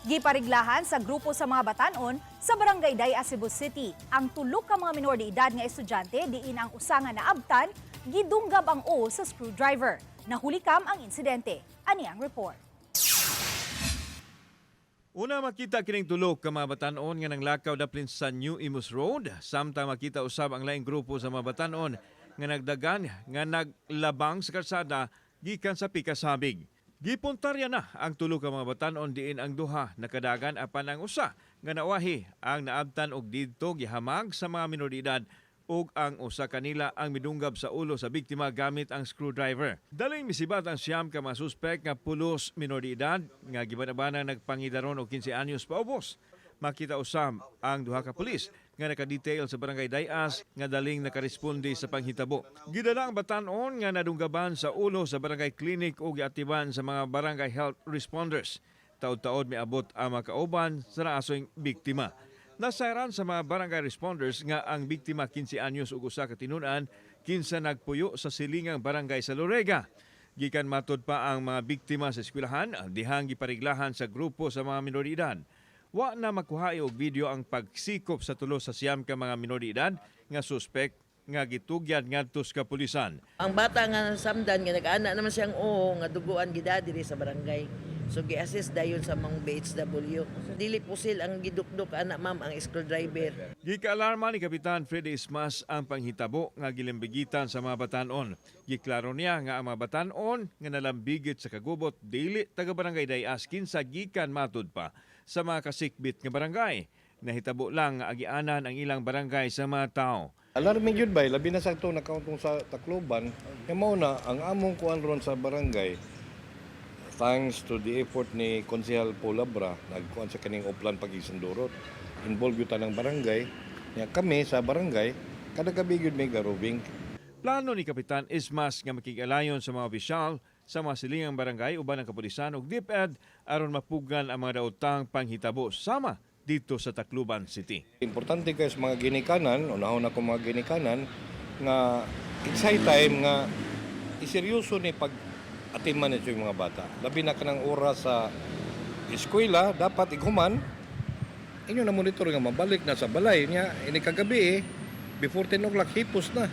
Gipariglahan sa grupo sa mga batanon sa Barangay Day-as, Cebu City. Ang tulo ka mga minor de edad nga estudyante diin ang usa nga naabtan gidunggab ang ulo sa screwdriver. Nahulikam ang insidente. Ani ang report. Una makita kining tulo ka mga batanon nga nanglakaw daplin sa New Imus Road, samtang makita usab ang laing grupo sa mga batanon nga nagdagan nga naglabang sa kalsada gikan sa Pikasabig. Gipuntarya na ang tulo ka mga batanon diin ang duha nakadagan apan ang usa nga nawahi ang naabtan og didto gihamag sa mga minor de edad ug ang usa kanila ang midunggab sa ulo sa biktima gamit ang screwdriver. Daling misibat ang siyam ka mga suspek nga pulos minor de edad nga gibanabanang nagpangidaron og 15 anyos paubos. Makita usab ang duha ka pulis nga nakadetail sa Barangay Day-as nga daling nakaresponde sa panghitabo. Gidala ang batanon nga nadunggaban sa ulo sa barangay clinic ug giatiban sa mga barangay health responders. Taod-taod miabot ang mga kauban sa naasoy biktima. Nasayran sa mga barangay responders nga ang biktima 15 anyos ug usa ka tinun-an kinsa nagpuyo sa silingang barangay sa Lorega. Gikan matod pa ang mga biktima sa eskwelahan dihang gipariglahan sa grupo sa mga minor de edad. Wa na makuha og video ang pagsikop sa tulo sa siyam ka mga minor de edad nga suspek nga gitugyan ngadto sa kapulisan. Ang bata nga samdan nga nag-ana naman siyang oo nga duguan gida diri sa barangay. So gi-assist dayon sa mga BHW. Dili pusil ang gidukdok ana, ma'am, ang screwdriver. Gikaalarma ni Kapitan Freddy Ismas ang panghitabo nga gilimbigitan sa mga batanon. Giklaro niya nga ang mga batanon nga nalambigit sa kagubot dili taga Barangay Day-as kinsa gikan matud pa sa mga kasikbit nga barangay. Nahitabo lang nga agianan ang ilang barangay sa mga tao. Alarming yun ba, labi na sa ito nakauntong sa Tacloban, nga mao na ang among kuan ron sa barangay, thanks to the effort ni Konsehal Paul Labra, nagkuan sa kaning Oplan Pag-isang Durot. Involved yun ng barangay. Nya kami sa barangay, kada gabi yun may garubing. Plano ni Kapitan Ismas nga makig-alayon sa mga opisyal sa mga silingang barangay uban ang kapulisan ug DepEd aron mapugan ang mga daotang panghitabo sama dito sa Tacloban City. Importante kay sa mga ginikanan, unahon ako mga ginikanan, nga it's high time nga iseryoso ni pag atiman nito yung mga bata. Labi na kanang oras sa eskwela, dapat ighuman, inyo na monitor nga mabalik na sa balay niya, ini kagabi eh, before 10 o'clock, hipos na.